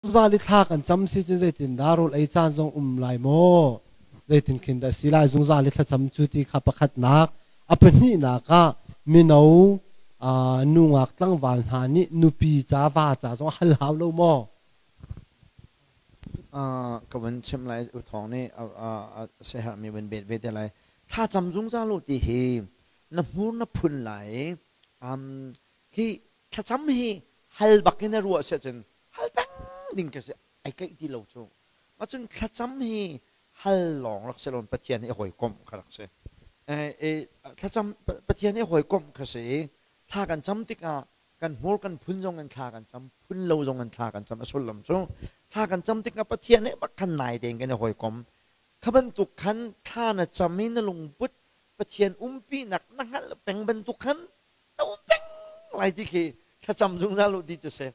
Zungzal i thla kan cam si cun zeitindah rawl ei caan zong um lai maw? Zeitin khin dah si lai zungzal i thlacam cu ti kha pakhatnak. A pahnihnak ah mino nungak tlangval hna nih nupi ca va ca zong hal hau lo maw? Ka vun chim lai U Thawng nih a herhmi vun bet ve te lai. Thlacam zungzal u ti hi na hmur na phun lai hi thlacam hi hal bak in a ruah si ahcun hal peng ding ka si ai keih ti lo cu. Macun thlacam hi hal lawng rak si loin Pathian hi hawikomh kha rak si. Thlacam Pathian hi hawikomh kha si i thla kan cam tikah kan hmur kan phun zong in thla kan cam phun lo zong in thla kan cam a sullam cu thla kan cam tikah Pathian he bak khan nai tein kan i hawikom. Kha bantuk khan thla na cam i na lungput Pathian umpinak na hngalh peng bantuk khan na um peng lai ti khi thlacam zungzal u ti cu si.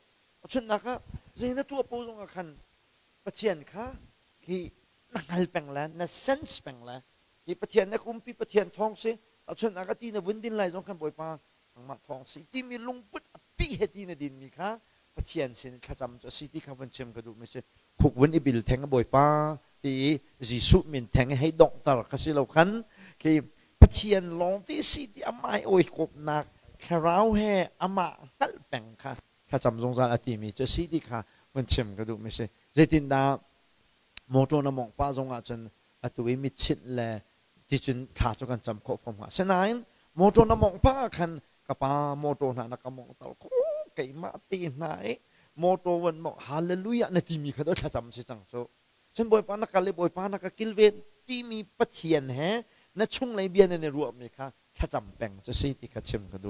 A chunnak ah zei na tuah po zong ah khan Pathian kha khi na hngal peng le na sense peng le hi Pathian na umpi Pathian thawng si a chunnak ah ti na vun din lai zong khan Bawipa nangmah thawng si timi lungput a pi he ti na din mi kha Pathian sin thlacam cu a si ti kha vun chim ka duh mi si. Khuk vun i bil theng Bawipa ti i Jesuh min theng hei donghter kha si lo khan khi Pathian lawng ti si ti amah i awikawpnak thlarau he amah hngalh peng kha thlacam zungzal a timi cu a si ti kha vun chim ka duh mi si. Zeitindah motor na mawngh pah zong ah cun atu i mitchinh le ticun thla cu kan cam khawh fom hnga. Sinain motor na mawngh pah ah khan ka pa motor hna na ka mawngh kho keimah te hna i motor van mawngh hallelujah na timi kha to thlacam si cang cu. Cun Bawipa na kal i Bawipa na ka kilven timi Pathian he na chunglei bia nan i ruahmi kha thlacam peng cu si ti kha chim ka duh.